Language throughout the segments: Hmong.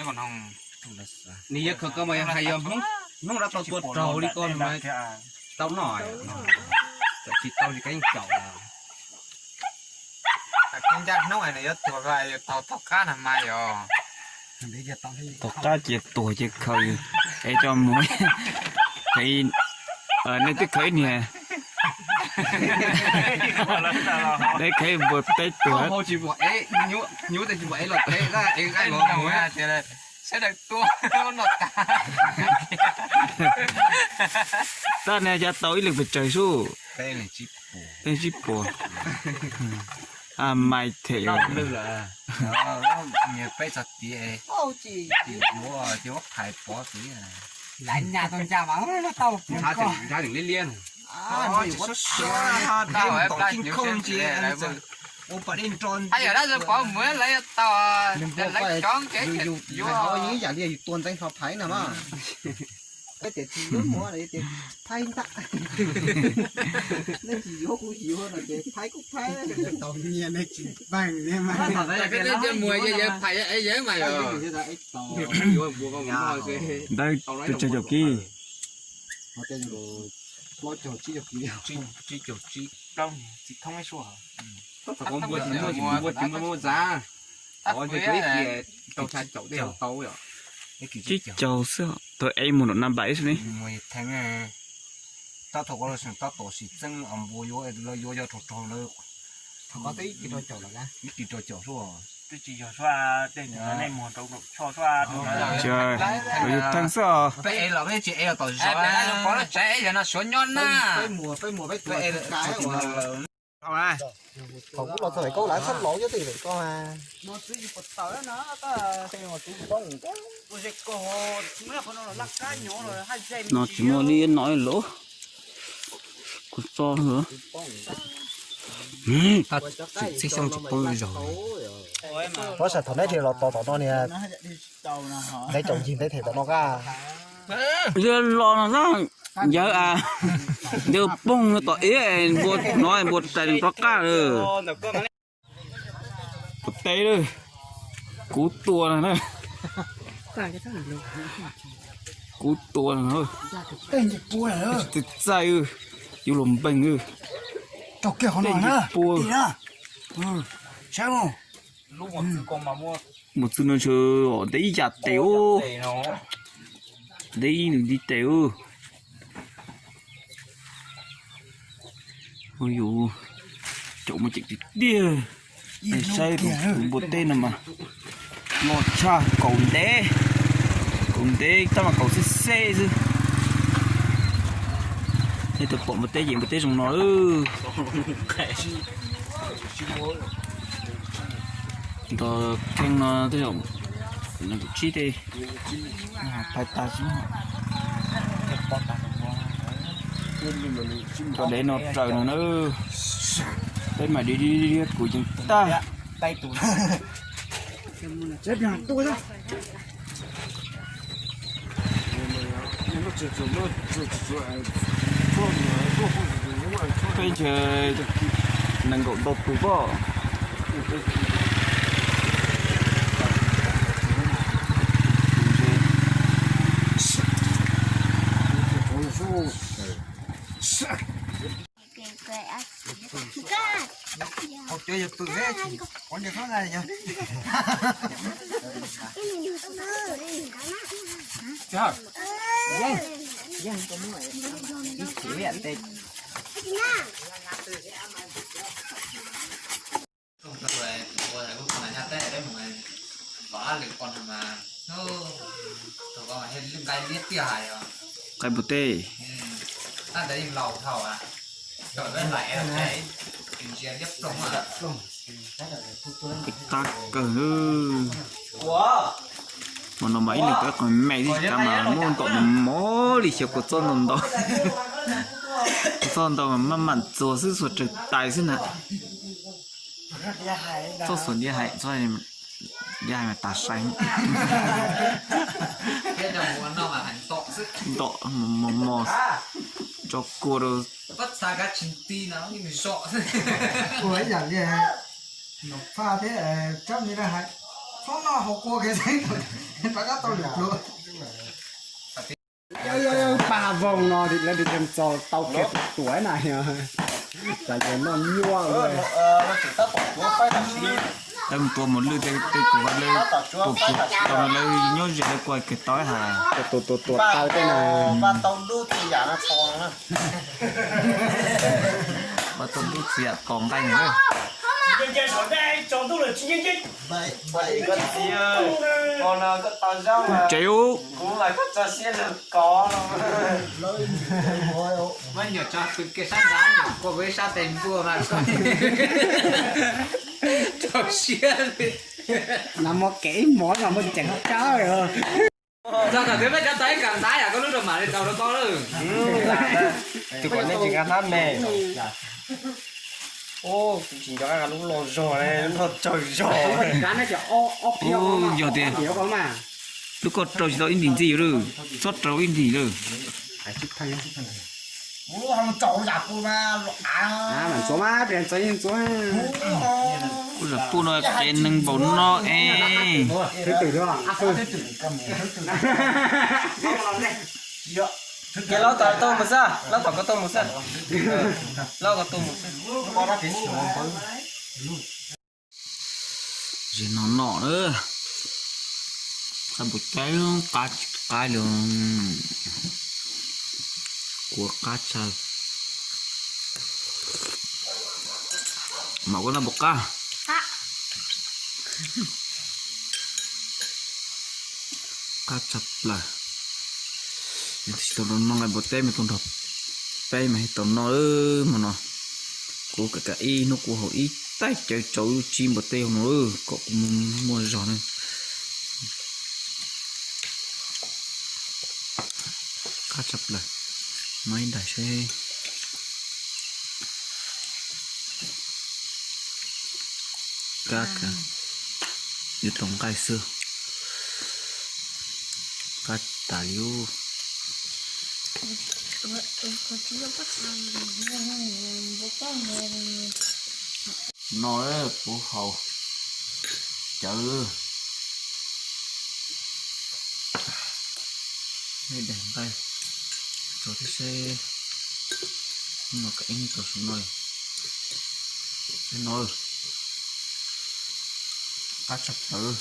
Nws yog kawg koj mas yog hais yog Hmoob, Hmoob dab tau tua raug li koj mas tau noj, tsis tau li koj yeej caum. Ncaj hnub nws yuav tuag, tau tom qab no mas yog tom qab ces tuag ces khaws es coj mus, nej twb khaws ib niag, nej khaws npua teb tuag. Tab ne cov tau ib leeg pes tsawg sub? Peb tsib puas. Mai them. Yog dab tsi pov mus lawv tau, lawv coob kev yuav. Ib yam li yus tua ntxeev hlo phaiv no mas. Peb tias tsis yuav muag no ces phaiv ntag. Nej tsis yuav kuv yuav no ces phaiv kuj phaiv. Tau nyiaj nej tsis npeeg li mas. Ntawd pes tsawg caum kib? Plaub caug tsib caug kib. Tsib caug tsib. Plaub tsis thoob ib suab. Npua tsis muaj, npua tsis muaj, muaj txav. Ib tsib caug xwb, tau ev mus nram na npaim xwb ne. Tab tom sim txeeb npua yuav, lawv yuav yog raug raug lawv. Ib kis rau caum xwb. Yus theej xwb os. Thaum kuv los txog pem koj lawv txhob laus cov tej pem koj mas. No tsis muaj li no lawm. Kuv tso lawm. Txij xyoo tsis poob zaug. Pob saib thaum neb thiaj los tos tom no niag, neb caum ncig neb them tom no kaj. Yog los no na, yawg a, ntiav poog tom ib npua no npua rais rov qab lawm. Kuv teb lawm, kuv tua no na. Kuv tua no na. Txaij, txaij, yuav luag npeeg. Tsis pua. Npua txwv no ntshe ntev ib yam tes ub. Ntev ib nws ntiv tes ub. Ua yus caum muaj ceem tiag tiag. Nej saib tus npua teb no mas loj tshaj, kaus ntev, kaus ntev tab mas kaus xeb xeb xwb. Nej tau pom npua teb ces npua teb zoo no. Nrog kheej no tej zaum nees nkaum tsib tej, phais tas xwb. Cov dev no raws no na, peb mam li kuv ceev tag. Peb ntshe nees nkaum ntau tus pob. Qaib npua teb. Qab kawg. Mas no mas ib leeg pab qhov me tib si tas mas muaj nkaum mos mos li xyov kua txob ntau ntau. Kua txob ntau mas maj mam txuas xwb, txuas raws tais xwb na. Txob xuas diab hais, diab hais mas tas sai. Ntom mos mos tso kua rau. Ua ib yam li nws faj thiab tsab li na hais. Txhob noj hauv qua kiag, rov qab tau lwm pluag. Paj voog no lawv tis txo tau kiag tuam na yog, tas yog noj nyuaj. Lawv mus tua mus lwj tej kuv lawv tua kuv tau no lawv nyob ze lawv kua kiag tau has. Tua tua tua taw tej na. Vaj tau dub txiv yam tos nqaij. Tsev ub. Muab nyuam tso pw kiag sab nrad, nyuam kua ib sab tes npua mas koj rau siab li. Nag hmo kev ib hmos mas muaj ceem tsawb os. Txog thaum twg peb cov tau ib kas ntab yom, koj lub rau mam li tau rau koj lawm. Tus kom nej tsis nqa hnab me. Tsis nco qab nqa lub loj zog, lub loj tsawg zog. Yog tias lub koj rau tsis tau ib ntim ntxiv lawm, txhob rau ib ntim lawm. Kuv zam puj no qe neeg npaum no es. Ces laub tom koj tuaj mus xwb, laub tom koj tuaj mus xwb. Zem no no na, qab npua caib qab tsis qab li, kua qab tshaj. Mam koj noj npua qab. Qab tshaj plaws. Tsis tau noj nqaij npua teb mas tuaj nrog peb mas thiaj tau noj hmo no. Kuv kam kam ib hnub kuv haus ib tais cawv tsau lub tsib npua teb hauv no kom kuv muaj zog na. Qab tshaj plaws. Noj ib daim seb. Kab, yuav tau nqaij xwb. Qab tas li ub. No puv haus cawv. Nej daim nqaij tso thiab seb. Hnub no kav ib tau saum no, saum no qab tshaj plaws.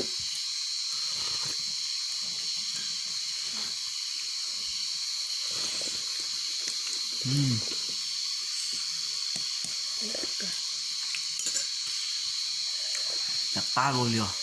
Cas qab luaj li os.